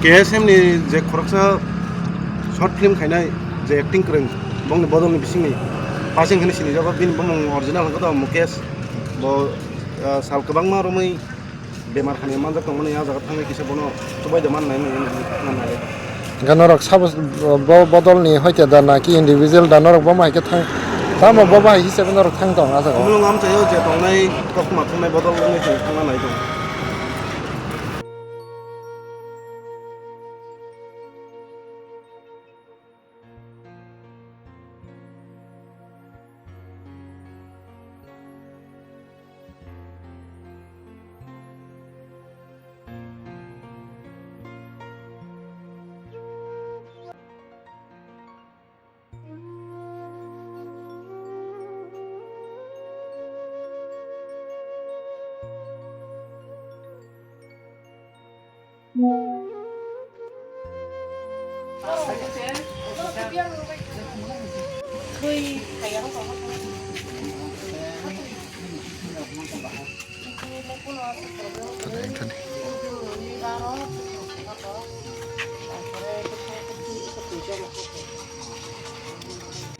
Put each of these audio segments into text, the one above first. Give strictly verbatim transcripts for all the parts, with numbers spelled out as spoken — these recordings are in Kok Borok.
K S M ni je khoroksa short film khainai, je acting kwrwng, bongni bodolni bisingni paising hwnwi sinijago, bini bumung original hwnkhe to Mukesh. Bo, ah, sal kwbangma romwi bemar hamya manjak tongmani, ah jaga thangwi kisa bono chubai da mannai, mannai. Hwnkhe norok sabo bo bodolni hoite da naki individual da, norok bo hai khe thang, tamo bo hai hisabe norok thang tong ah jaga o. Bumung amchaio je tongnai, koktma thumnai bodol wngwi thangna nai tong.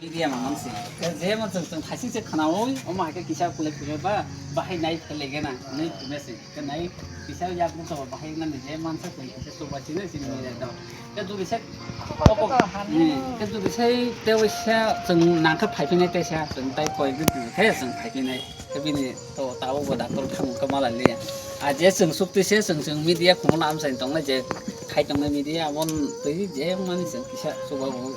Media mangan se. Je mo chwng chwng thaising se khnaui, omo hai khe kisa kulai phirwi ba, bahai nai phai lege na, nai phirme se. Khe nai kisa yak mo to bahai na je mansa se, kisa chuba sini sini ni da. Khe jodi se, khe jodi se te wisa chwng nang khe phai phinai te sa, chwng tai koi gwi khe chwng phai phinai. Khe bini to tabo bo doctor thangma khe mala liya. A je chwng sukti se chwng chwng media khumula amsai tongnai je khai tongnai media abon twi je mani chwng kisa chuba bo.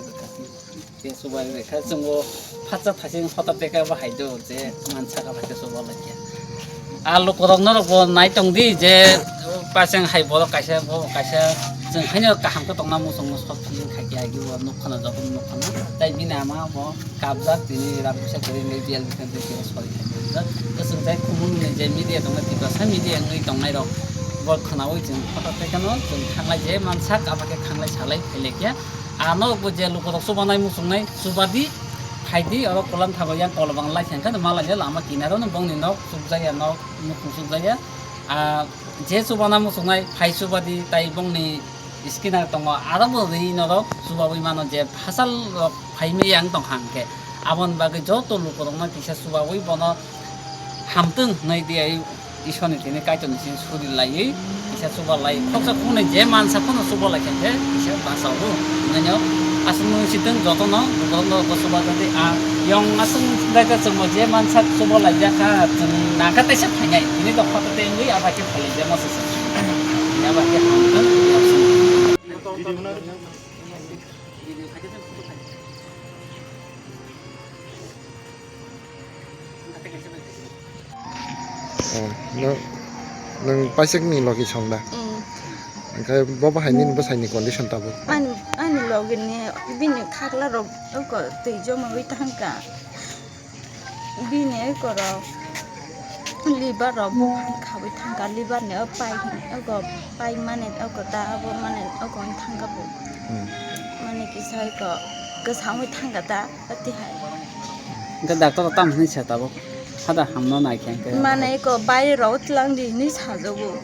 Khe chuba bai khe chwng bo phatsa thaising hotar te khe bo hai do je mansa kha bai khe chuba lai khe. A lukurok norok bo nai tong di je paseng hai borok kaisa bo kaisa chwng haino kaham khe tongna muchung muchung sot phiyung khai khe agi bo nuk khana jokhon nuk khana tai bini ama bo. Kabjak tini rak busa kwrwi wngwi jail bwkhak twi tini sori khai manjak. Kwchwng tai khumulni je media tongnai, Tiprasa media wngwi tongnairok bo khwnaui chwng photo tei kheno chwng khanglai je mansak, abo khe khanglai salai phailaikhya. Ano bo je lukurok chubanai muchungnai chubadi phaidi, oro Kolomthago yang Kolobang lai khe malai lama kinaro no bongni nok chukjakya, nok mukhung chukjakya. Ah, je chubana muchungnai phai chubadi tai bongni scanner tongo, aro bo rwi norok chubaui mano je phasal rok phai maya wng tong kha hwnkhe. Aboni bagwi joto lukurokno kisa chubaui bono hamtwng hwnwi di ai Iswrani thani Kaitorni simi suri laiwi kisa chuba lai khoksa khoknwi je mansa phano chuba lai khe kisa bachao hwnwi no aswk nung sitwng jotono lukurokno bo chuba jagwi a yong aswk daita chwngno je mansa chuba lai jakha chwng nangkha teisa phainai tini tongkha tei wngwi aba khe phalai jama se. Aba khe hamtwng yapswng. Oh, no, nwng paisakni logi song da? Mm. Hwnkhe bo bahai nini bwsaini condition tabuk? Ani, ani logi ni bini khakla rok oko twi joma wi thangka. Bini eko rok liver rok buphang khawi thangka, liver ni o pai hin oko pai mani oko ta abo mani oko wng thangka bo. Hmm. Mani kisa eko kwsa wngwi thangka ta. Atihai. Hwnkhe doctor rok tamo hwnwi sa tabuk? Hada hamno nai khe hwnkhe. Mane eko baire rok twlang di hwnwi sajago.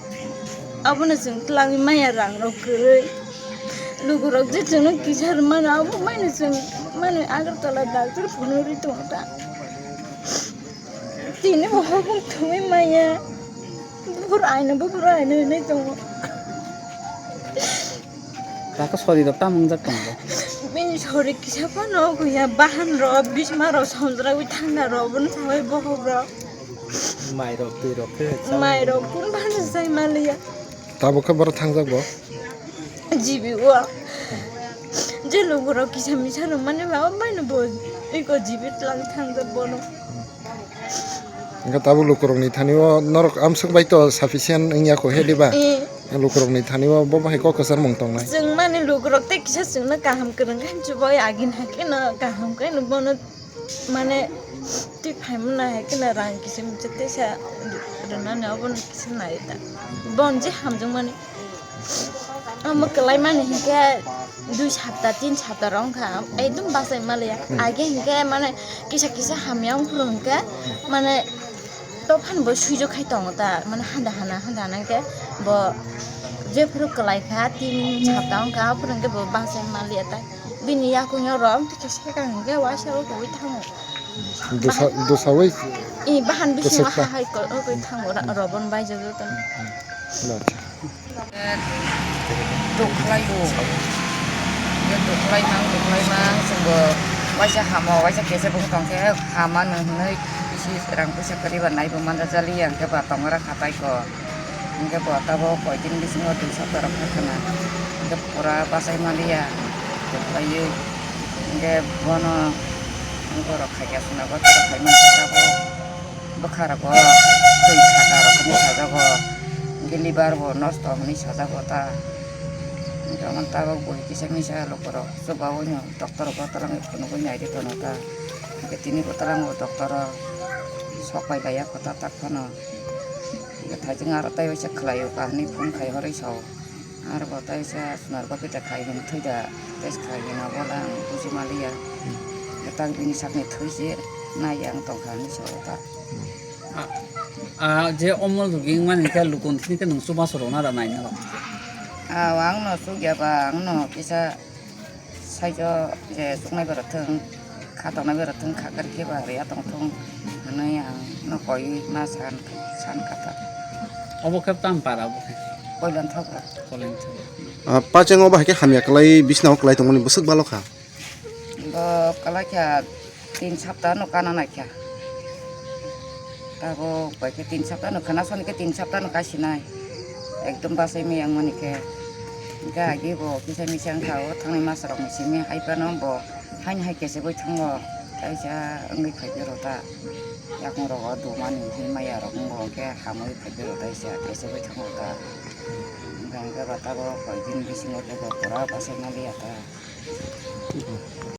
Abono chwng twlangwi maya rang rok kwrwi. Lukurok je chwngno kisa rwmano abo maino chwng mano Agartala doctor phunugwi tongo ta. Tini bo hokung thumwi maya. Buphuru aino, buphuru aino hinwi tongo. Kaka sori rok tamo wngjak tongo? Bini sori kisa phano kuya bahan rok, bisma rok, sonjragwi thangna rok, bono sawi bohok rok. Mai rok, twi rok khe chao. Mai rok kun bhano sai maliya. Tabuk khe borok thangjak bo? G B o. Je lukurok kisa misa rwmani ba, o maino bo eko G B twlang thangjak bono. Hwnkhe tabuk lukurokni thani o norok amswk bai to sufficient wngya kho he diba? Eh. Lukurokni thani o bo bahai kok kwchar mung tongnai. Chwng mani lukurok tei kisa chwngno kaham kwrwng khe chubai agini hai kheno kaham khe no bono mane twi phaimano hai kheno rang kisa misa teisa rwnani obono kisa nai ta. Bon je hamjakmani. Omo kwlai mani hinkhe dui sapta, tin sapta rok wngkha, ekdom bachai maliya. Hmm. Age hinkhe mane kisa kisa hamya wngphuru hinkhe mane dophani bo suijak khai tongo ta, mane handa hana, handa hana hinkhe bo Jephuru kwlai kha, tin sapta wng kha, aphuru hwnkhe bo bachai manliya tai. Bini yakung yo rom twi khe seka hwnkhe waisa o koi thango. Dosa, dosawi? I bahan bisingo Kwchekma. Ha hai ko, o koi thango ra, robon bai jojo to. Acha. Duk khlai o. Ye duk khlai mang, duk khlai mang, chwngbo waisa hamo, waisa kese bo tong khe hama nung hwnwi bisi rang puisa kwrwi ba nai bo manjak jali ya, hwnkhe ba tong gra kha tai ko. Hingke bo tabok koitin bisingo dui sapta rok kha khana. Hingke pura bachai manliya, tonglaio. Hingke bono borok khaikya swnabo, borok khaimani sajabo, bwkha rogo twi khaka rok hinwi sajago. Hingke liver bo nosto hinwi sajago ta. Hingke omo tabok bui kisa misa lukurok chubaui no doctor bo twlangwi phunugwi naidi tono ta. Hingke tini bo twlango doctor o sok pai laiya kho ta tak phano. Bwthaijwng aro tei waisa khlaio, kahini phone khai horwi sao. Aro bo tei sa sunar bo bete khai hwn thwi da, tei khai hwn abo lang buji maliya. Bwtang bini sakni thwi se nai ang tongkha hinwi sao ta. A, a, je omol rugi wngmani khe lukun thini khe nwng chubachu rwna da naina rok? Aw, ang no chukya ba, ang no kisa Saijo je chuknai berok thung, kha tongnai berok thung, kha kari khe ba rwya tong thung hwnwi ang no koi ma san, san kha ta. Obo khe tam para obo khe? Koilan thok rok. Koilan thok. Ah, pacheng obo hai khe hamya kwlai bisna o kwlai tongmani bwswk balo kha? Bo kwlai kha tin sapta no kana nai kha. Tabok bai khe tin sapta no khana soni khe tin sapta no kasinai. Ekdom bachai miyang mani khe. Hingke agi bo kisa misa wngkha o thangnai masa rok ni simi hai phano bo haini hai kesegwi thango. Kaisa wngwi phai phero ta. Yakung rogo dumani hwnwi maya rok wngo hwnkhe hamwi phai phero ta isa kesegwi thango ta. Hingke hingke ba tabok koi din bisingo khe bo pura bachai maliya ta.